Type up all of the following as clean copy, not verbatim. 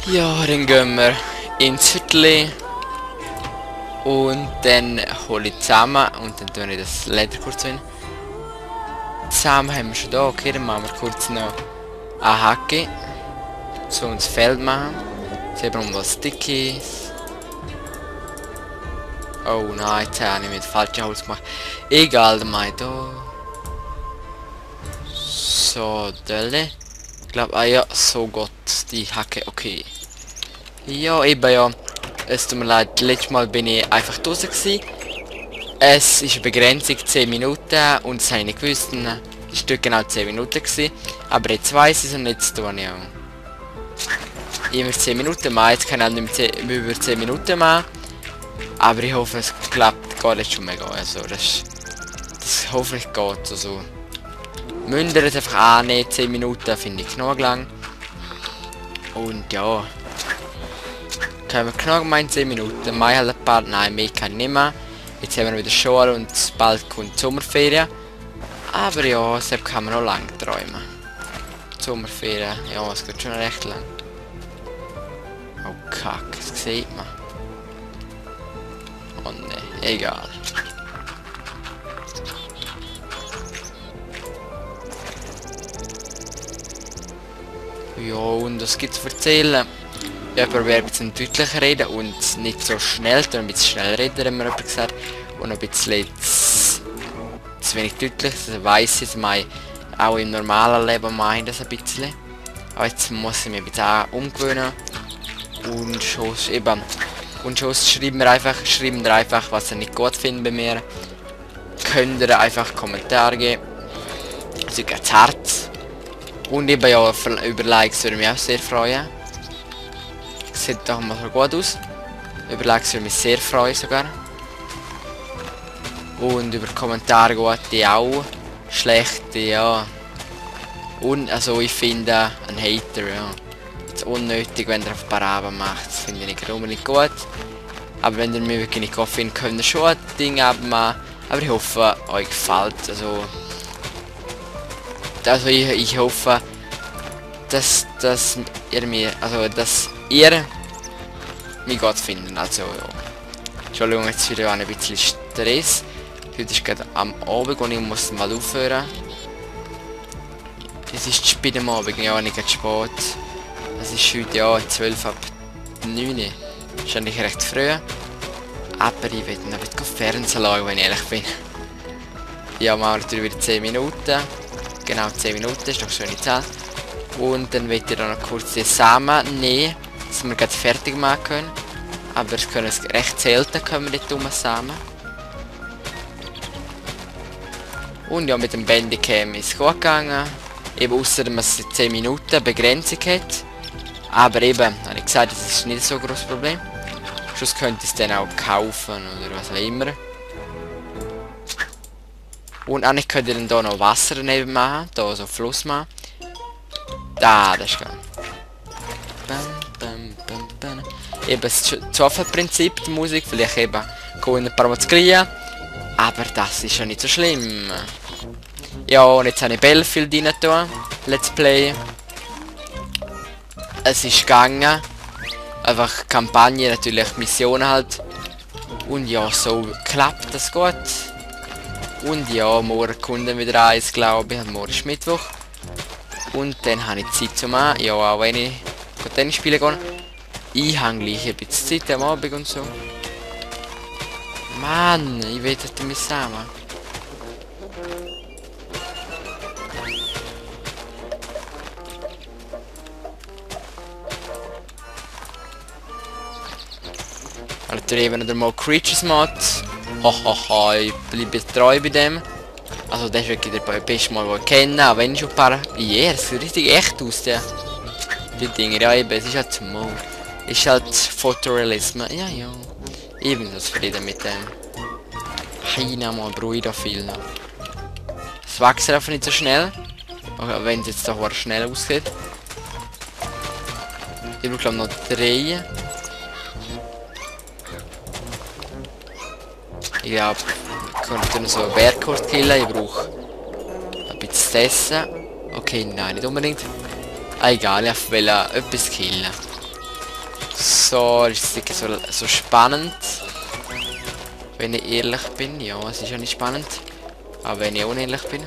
Ja, dann gehen wir ins Hütli. Und dann hole ich zusammen und dann tue ich das Leder kurz hin. Zusammen haben wir schon da. Okay, dann machen wir kurz noch eine Hacke. So ins Feld machen. Jetzt haben wir was Stickies. Oh nein, jetzt habe ich mit falschem Holz gemacht. Egal, dann mache ich da. So, Delle. Ich glaube, ah ja, so Gott, die Hacke, okay. Ja, eben ja. Es tut mir leid, letztes Mal bin ich einfach draußen gewesen. Es ist eine Begrenzung 10 Minuten und das habe ich nicht gewusst. Es war genau 10 Minuten gewesen. Aber jetzt weiss ich es und jetzt tue ich auch. Immer 10 Minuten machen, jetzt kann ich halt nicht mehr über 10 Minuten machen. Aber ich hoffe, es klappt, geht jetzt schon mega. Also das hoffentlich geht. Also Münder jetzt einfach annehmen, 10 Minuten finde ich genug lang. Und ja. Können wir genau gemeint 10 Minuten. Mai halt ein paar, nein, mehr kann ich nicht mehr. Jetzt haben wir wieder Schule und bald kommt die Sommerferien. Aber ja, deshalb kann man noch lange träumen. Die Sommerferien, ja, es geht schon recht lang. Oh Kack, das sieht man. Oh ne, egal. Ja, und was gibt's zu erzählen? Ich probiere ein bisschen deutlicher reden und nicht so schnell, sondern ein bisschen schnell reden, haben wir jemand gesagt. Und ein bisschen zu wenig deutlich, das weiss ich, auch im normalen Leben meine das ein bisschen. Aber jetzt muss ich mich ein bisschen umgewöhnen. Und schon eben. Und schon schreiben wir einfach, was ihr nicht gut findet bei mir. Könnt ihr einfach Kommentare geben. Also ganz hart. Und eben ja, über Likes würde mich auch sehr freuen. Sieht doch mal so gut aus. Über Likes würde mich sehr freuen sogar. Und über Kommentare gute auch. Schlechte, ja. Und also ich finde ein Hater, ja. Jetzt unnötig, wenn er auf Paraben macht. Das finde ich nicht unbedingt gut. Aber wenn ihr mir wirklich nicht gut findet, könnt ihr schon ein Ding abmachen. Aber ich hoffe, euch gefällt. Also ich hoffe, dass ihr mich gut findet. Also ja. Entschuldigung, jetzt wieder ein bisschen Stress. Heute ist gerade am Abend und ich muss mal aufhören. Es ist spät am Abend, ja, nicht spät. Es ist heute ja 12 ab 9. Das ist eigentlich recht früh. Aber ich will noch nicht Fernsehen schauen, wenn ich ehrlich bin. Ja, machen wir wieder 10 Minuten. Genau 10 Minuten, ist doch eine schöne Zahl. Und dann will ich dann noch kurz die Samen nehmen, dass wir gerade fertig machen können. Aber es können recht selten können wir die dummen Samen. Und ja, mit dem Bandicam ist es gut gegangen. Eben ausser dass es 10 Minuten Begrenzung hat. Aber eben, habe ich gesagt, das ist nicht so ein grosses Problem. Sonst könnt ihr es dann auch kaufen oder was auch immer. Und eigentlich könnt ihr dann hier noch Wasser daneben machen, hier so Fluss machen. Da, das ist geil. Eben das Zoffen-Prinzip, die Musik, vielleicht eben kommen ein paar Mal zu kriegen. Aber das ist ja nicht so schlimm. Ja, und jetzt habe ich Battlefield rein getan. Let's Play. Es ist gegangen. Einfach Kampagne, natürlich Missionen halt. Und ja, so klappt das gut. Und ja, morgen kommt dann wieder eins, glaube ich. Morgen ist Mittwoch. Und dann habe ich Zeit zum Machen. Ja, auch wenn ich Tennis spielen gehe. Ich habe gleich ein bisschen Zeit am Abend und so. Mann, ich will das mit zusammen. Alter, eben wieder mal Creatures Mod. Hahaha, ich bleibe treu bei dem. Also das ist wirklich der beste Mal, den ich kenne, auch wenn ich schon ein paar... Ja, es sieht richtig echt aus, die Dinger. Ja, eben, es ist halt zum Mode. Ist halt Fotorealismus. Ja, ja. Ich bin so zufrieden mit dem. Heina mal Brüder viel noch. Es wächst einfach nicht so schnell. Auch wenn es jetzt doch schnell aussieht. Ich will glaube noch 3. Ich glaube, ich könnte so einen Berghorst killen. Ich brauche ein bisschen Essen. Okay, nein, nicht unbedingt. Ah, egal, ich will etwas killen. So, das ist wirklich so spannend. Wenn ich ehrlich bin. Ja, es ist ja nicht spannend. Aber wenn ich unehrlich bin.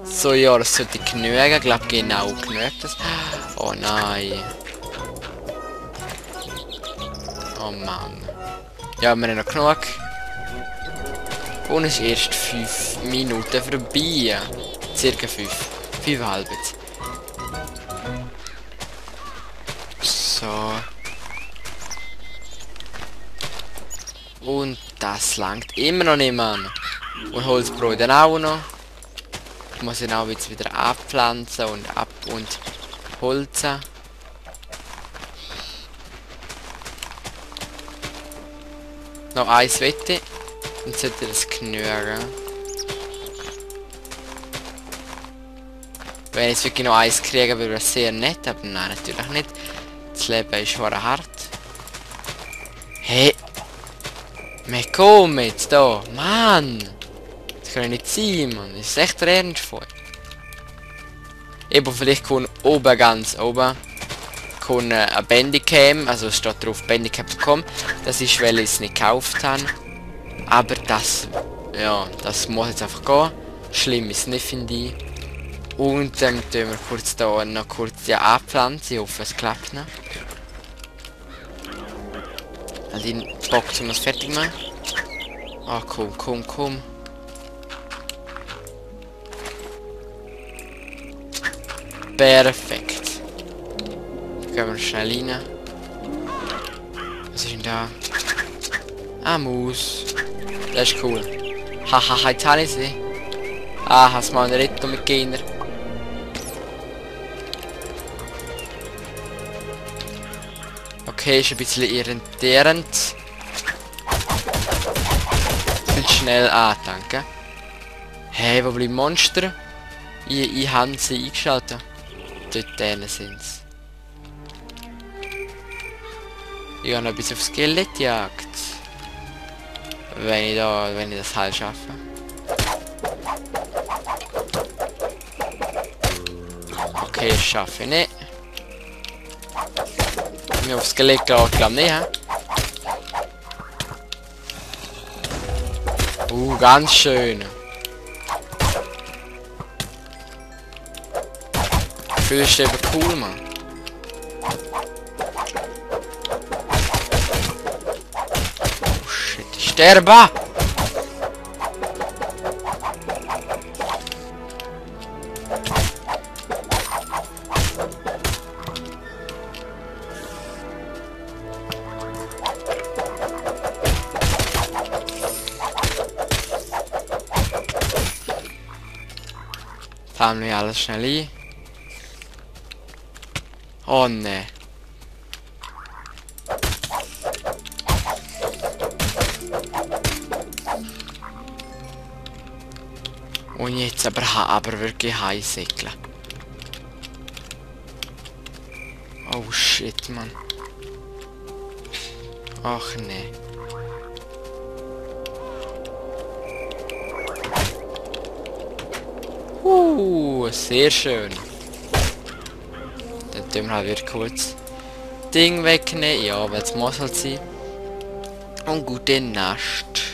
So, ja, das sollte genügen. Ich glaube, genau genügt das. Oh nein. Oh Mann. Ja, wir haben noch genug. Und es ist erst 5 Minuten vorbei. Circa 5. 5,5 jetzt. So. Und das langt immer noch nicht, Mann. Und Holzbrot dann auch noch. Ich muss ihn auch jetzt wieder abpflanzen und holzen. Noch eins wette. Dann sollte das genügen. Wenn ich wirklich noch eins kriege, wäre das sehr nett, aber nein, natürlich nicht. Das Leben ist schon hart. Hey! Wir kommen jetzt da! Mann! Das kann ja nicht sein, Mann. Das ist echt der Ernst von euch. Eben, vielleicht kommt oben, ganz oben, kommt ein Bandicam, also es steht drauf bandicam.com. Das ist, weil ich es nicht gekauft habe. Aber das, ja, das muss jetzt einfach gehen. Schlimm ist es nicht, finde ich. Und dann tun wir kurz da noch kurz ja abpflanzen. Ich hoffe, es klappt noch. Und den Bock zum das fertig machen. Ah, komm. Perfekt. Gehen wir schnell rein. Was ist denn da? Ah, Maus. Das ist cool. Haha, jetzt habe ich sie. Ah, hast mal einen Rettung mit Gegner. Okay, ist ein bisschen irritierend. Viel schnell danke. Hey, wo bleiben Monster? Ich habe sie eingeschaltet. Dort sind sie. Ich habe noch ein bisschen auf Skelettjagd. Wenn ich das halt schaffe. Okay, das schaffe ich nicht. Mir aufs Skelett glaube ich nicht, hä? Ganz schön. Ich finde das eben cool, Mann. Oh shit, ich sterbe! Fahren wir alles schnell ein. Oh ne. Und jetzt aber wirklich Heißsäckle. Oh shit, Mann. Ach ne. Sehr schön. Dann tun wir halt wieder kurz Ding wegnehmen. Ja, weil es muss halt sein. Und gute Nacht.